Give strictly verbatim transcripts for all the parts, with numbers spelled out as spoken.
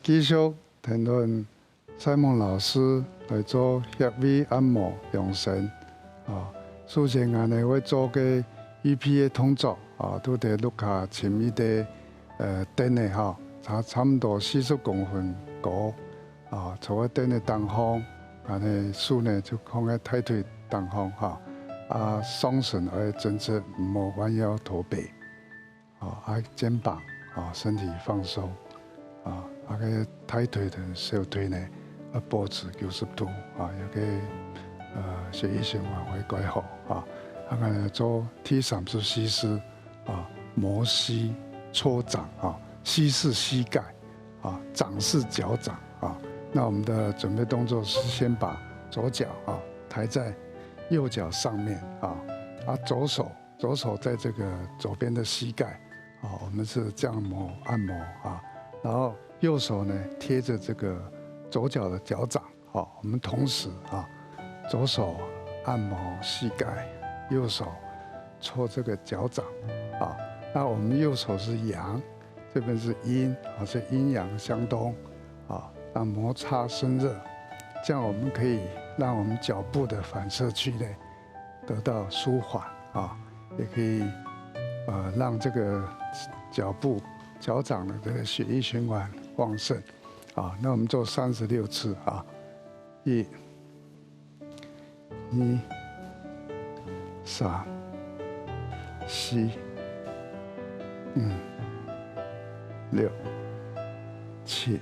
繼續聽論賽蒙老師來做穴位按摩養生。啊，首先𠊎等會做个預備个動作，啊，就在屋下尋一個，呃，凳仔哈，差，差毋多四十公分高，啊，坐在凳仔頂項，𠊎等手呢就放在大腿頂項哈，啊，上身愛正直，毋好彎腰駝背。 啊，啊，肩膀，啊，身體放鬆，啊，啊，該大腿同小腿呢，啊，保持九十度，啊，有个，呃，血液循環會蓋好，啊，啊，𠊎等做第三十四式，啊，摩膝搓掌，啊，膝是膝蓋，啊，掌是腳掌，啊。那我們的準備動作是先把左腳，啊，抬在右腳上面，啊，啊，左手 左手在這個左邊的膝蓋，啊，我們是這樣摩，按摩啊，然後右手呢貼著這個左腳的腳掌，啊，我們同時啊，左手按摩膝蓋，右手搓這個腳掌，啊，那我們右手是陽，這邊是陰，啊，是陰陽相通，啊，那摩擦生熱，這樣我們可以讓我們腳部的反射區呢 得到舒緩啊，也可以，呃，讓這個腳部、腳掌的這個血液循環旺盛啊。那我們做三十六次啊，一、二、三、四、五、六、七、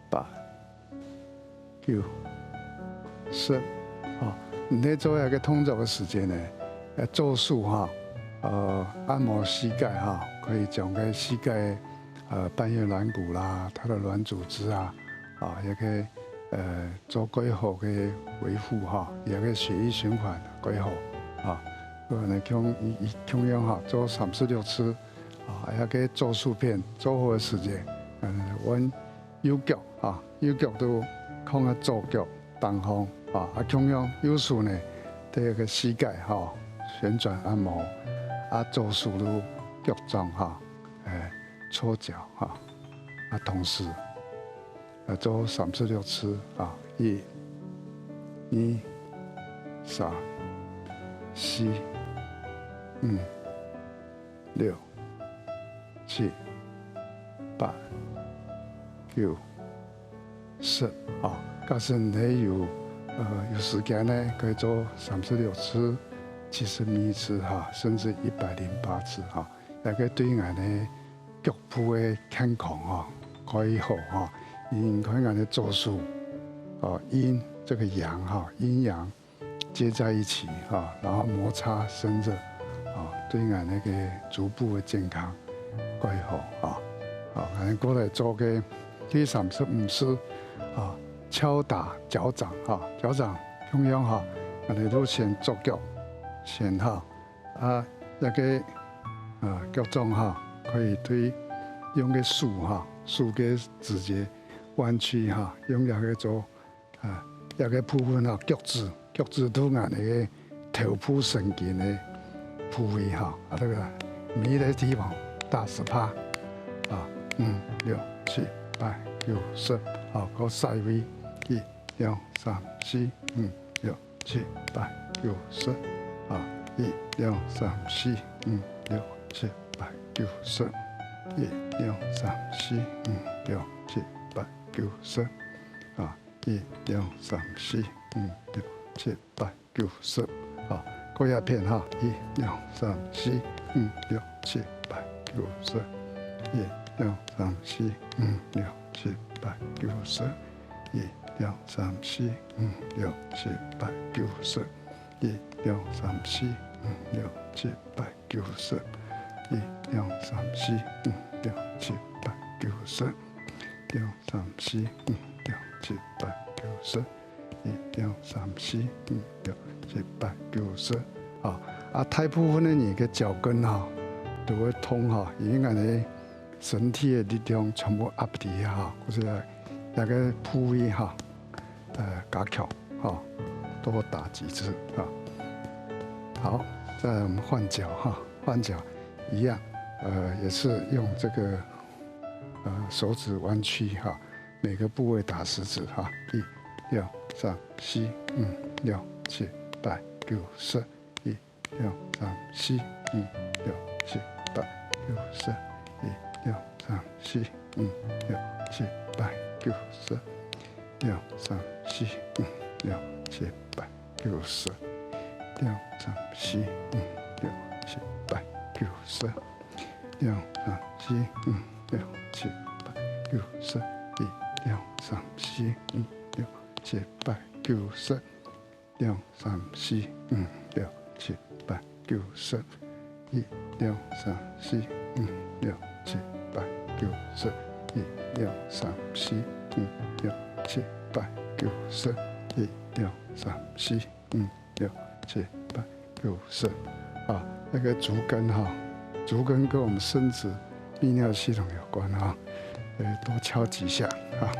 八、九、十。啊，你在做這個動作的時間呢，呃，左手哈，呃，按摩膝蓋哈，可以將該膝蓋，呃，半月軟骨啦，它的軟組織啊，啊，也可以，呃，做蓋好个維護哈，也可以血液循環蓋好啊。所以呢，共，共樣哈，做三十六次啊，這個左手片做好的時間，嗯，阮 右腳啊，右腳就放在左腳頂項啊，啊，共樣右手呢，在這個膝蓋哈，旋轉按摩，啊，左手就腳掌哈，欸，搓腳哈，啊，同時，啊，做三十六次啊，一、二、三、四、五、六、 七、八、九、十啊。假使你有，呃，有時間呢，可以做三十六次、七十二次哈，甚至一百零八次哈。這個對𠊎等腳部个健康哈，蓋好哈。因為𠊎等左手，啊，陰，這個陽哈，陰陽 接在一起哈，然後摩擦生熱，啊，對𠊎等个足部个健康蓋好啊。好，𠊎等過來做个第三十五式啊，敲打腳掌哈，腳掌共樣哈，𠊎等就先左腳先哈，啊，這個，啊，腳掌哈，可以對用个手哈，手个指節彎曲哈，用這個做 啊，這個部分吼，腳趾，腳趾肚𠊎等个頭部神經个部位吼，啊，這個每一個地方打十下，啊，五、六、七、八、九、十，啊，過下一位，一、兩、三、四、五、六、七、八、九、十，啊，一、兩、三、四、五、六、七、八、九、十，一、兩、三、四、五、六、七、八、九、十，啊， 一、兩、三、四、五、六、七、八、九、十。啊，過一片哈，一、兩、三、四、五、六、七、八、九、十。一、兩、三、四、五、六、七、八、九、十。一、兩、三、四、五、六、七、八、九、十。一、兩、三、四、五、六、七、八、九、十。一、兩、三、四、五、六、七、八、九、十。一、兩、三、四、五、六、七、八、九、十。 一、兩、三、四、五、六、七、八、九、十。啊，啊，大部分个人个腳跟吼，都會痛吼，因為𠊎等身體个力量全部壓佇遐吼，故所這個部位吼，呃，加強吼，多打幾次啊。好，再來我們換腳哈，換腳一樣，呃，也是用這個呃，手指彎曲哈，每个部位打十指哈，一、两、三、四、五、六、七、八、九、十，一、两、三、四、五、六、七、八、九、十，一、两、三、四、五、六、七、八、九、十，两、三、四、五、六、七、八、九、十，两、三、四、五、六、七、八、九、十。 两、三、四、五、六、七、八、九、十，一、两、三、四、五、六、七、八、九、十，两、三、四、五、六、七、八、九、十，一、两、三、四、五、六、七、八、九、十，一、两、三、四、五、六、七、八、九、十，一、两、三、四、五、六、七、八、九、十。啊，那个足跟哈，足跟跟我们生殖泌尿系统有关哈，呃，多敲几下啊。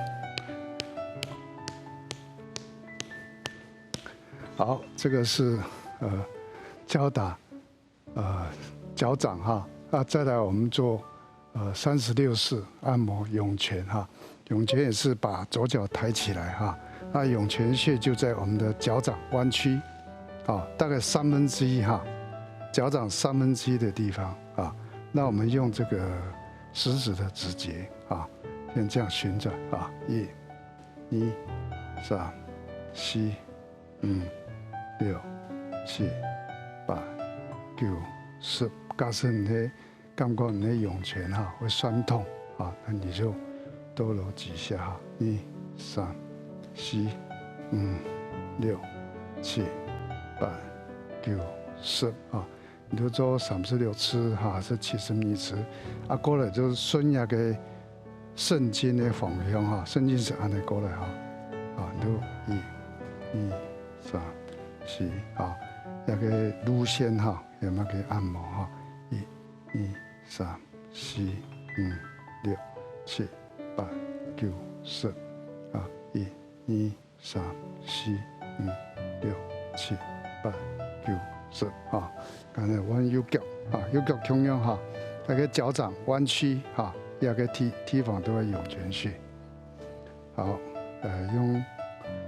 好，这个是，呃，敲打，呃，脚掌哈。啊，再来我们做，呃，三十六式按摩涌泉哈。涌泉也是把左脚抬起来哈，那涌泉穴就在我们的脚掌弯曲，啊，大概三分之一哈，脚掌三分之一的地方啊。那我们用这个食指的指节啊，先这样旋转啊，一、二、三、四、五、六、七、八、九、十。假设你的感觉你的涌泉哈会酸痛啊，那你就多揉几下哈，一、三、四、五、六、七、八、九、十啊。你就做三十六次哈，还是七十二次？啊，过来就顺那个圣经的方向哈，圣经是按呢过来哈，啊，就一、二、三、四啊，那个路线哈，有没有给按摩哈？一、二、三、四、五、六、七、八、九、十啊，一、二、三、四、五、六、七、八、九、十啊。刚才弯右脚啊，右脚同样哈，那个脚掌弯曲哈，那个地地方都要涌泉穴。好，呃，用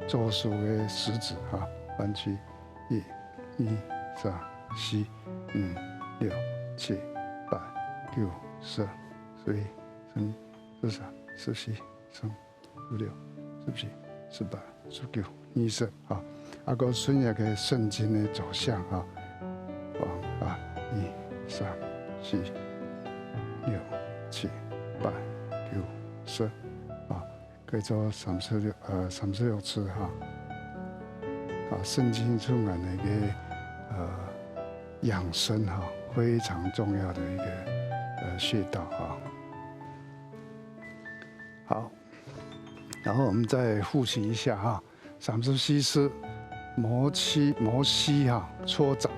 左手的食指哈，弯曲，一、二、三、四、五、六、七、八、九、十，所以十、十三、十四、十五、 十六、十七、十八、十九、二十啊，啊，个顺那个圣经的走向啊，往啊，一、三、四、六、七、八、九、十啊，可以做三十六，呃，三十六次哈。啊，圣经充满了一个，呃，养生哈，非常重要的一个，呃，穴道啊。好， 然后我们再复习一下哈，三十七式摩膝，摩膝哈，搓掌，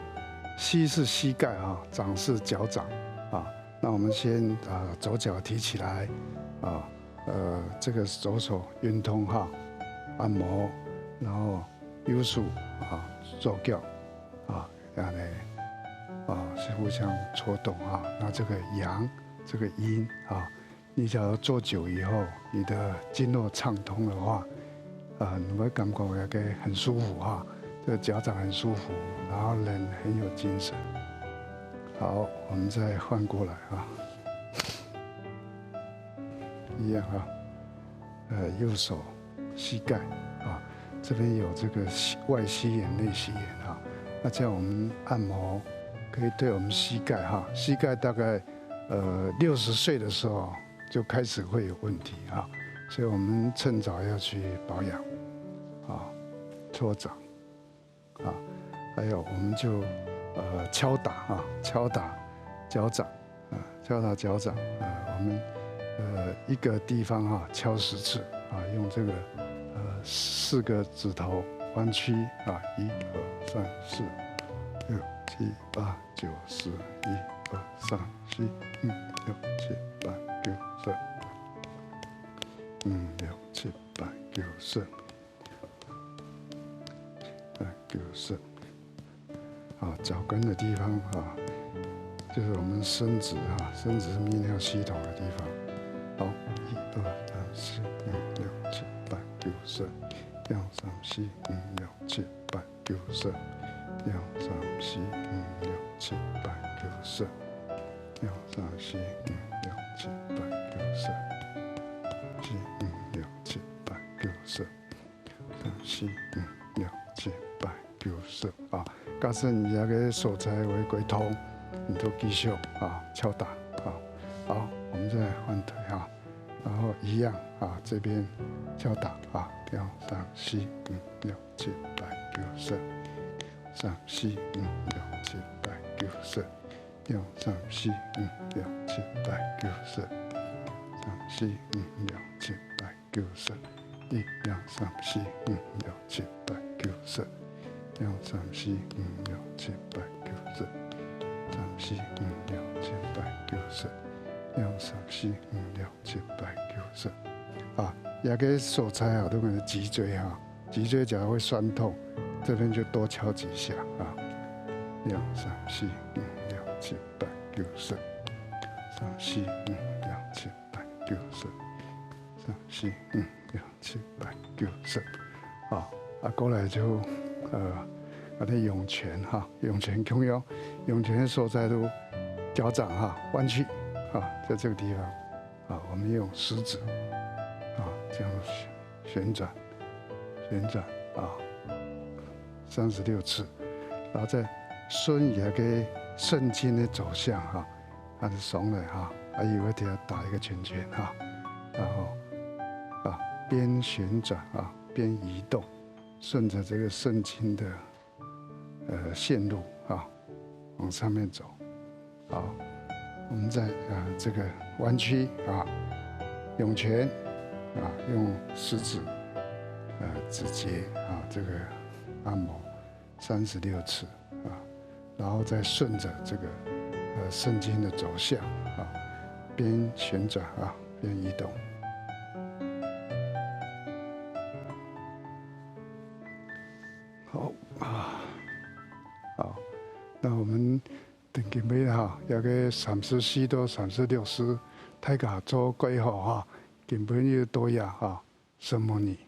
膝是膝盖哈，掌是脚掌啊。那我们先，呃，左脚提起来啊，呃，这个左手运动哈，按摩，然后右手啊，左脚啊，这样呢，啊，是互相搓动哈。那这个阳，这个阴啊， 你只要做久以后，你的经络畅通的话，呃，你会感觉那个很舒服哈，这个脚掌很舒服，然后人很有精神。好，我们再换过来啊，一样啊，呃，右手膝盖啊，这边有这个膝，外膝炎、内膝炎啊，那这样我们按摩可以对我们膝盖哈，膝盖大概，呃，六十岁的时候 就开始会有问题啊，所以我们趁早要去保养啊，搓掌啊，还有我们就，呃，敲打啊，敲打脚掌啊，敲打脚掌啊，我们，呃，一个地方啊，敲十次啊，用这个，呃，四个指头弯曲啊，一二三四六七八九十，一二三四五六七八九十，五六七八九十，八九十。啊，脚跟的地方啊，就是我们伸直啊，伸直是泌尿系统的地方。好，四五六七八九十，一二三四五六七八九十，一二三四五六七八九十，一二三四五六七八九十，四五六七八九十。 三四五六七八九十啊。假使你這个所在會過痛，你就繼續啊，敲打啊。好，我們再換腿哈，然後一樣啊，這邊敲打啊，一二三四五六七八九十，三四五六七八九十。 一二三四五六七八九十，三四五六七八九十，一二三四五六七八九十，一二三四五六七八九十，三四五六七八九十，一二三四五六七八九十。啊，這个所在啊，都可能脊椎哈， 脊椎假如會痠痛，這邊就多敲幾下啊。一二三四五六七八九十，三四五六七八九十，三四五六七八九十。啊，啊，過來就，呃，啊，那湧泉哈，湧泉共樣，湧泉的所在都腳掌哈，彎曲啊，在這個地方啊，我們用食指啊，這樣旋轉，旋轉啊，三十六次，然後再順著該聖經的走向哈，它是上來哈，還有一條打一個圈圈哈，然後啊，邊旋轉啊，邊移動，順著這個聖經的，呃，線路啊，往上面走。 好，我們再，呃，這個彎曲啊，湧泉啊，用食指，呃，指節啊，這個按摩三十六次啊，然後再順著這個，呃，聖經的走向啊，邊旋轉啊，邊移動。好啊，好，那我們 等今晡日哈，這個三十四到三十六次，大家做過後哈，今晡日多謝哈，承蒙你。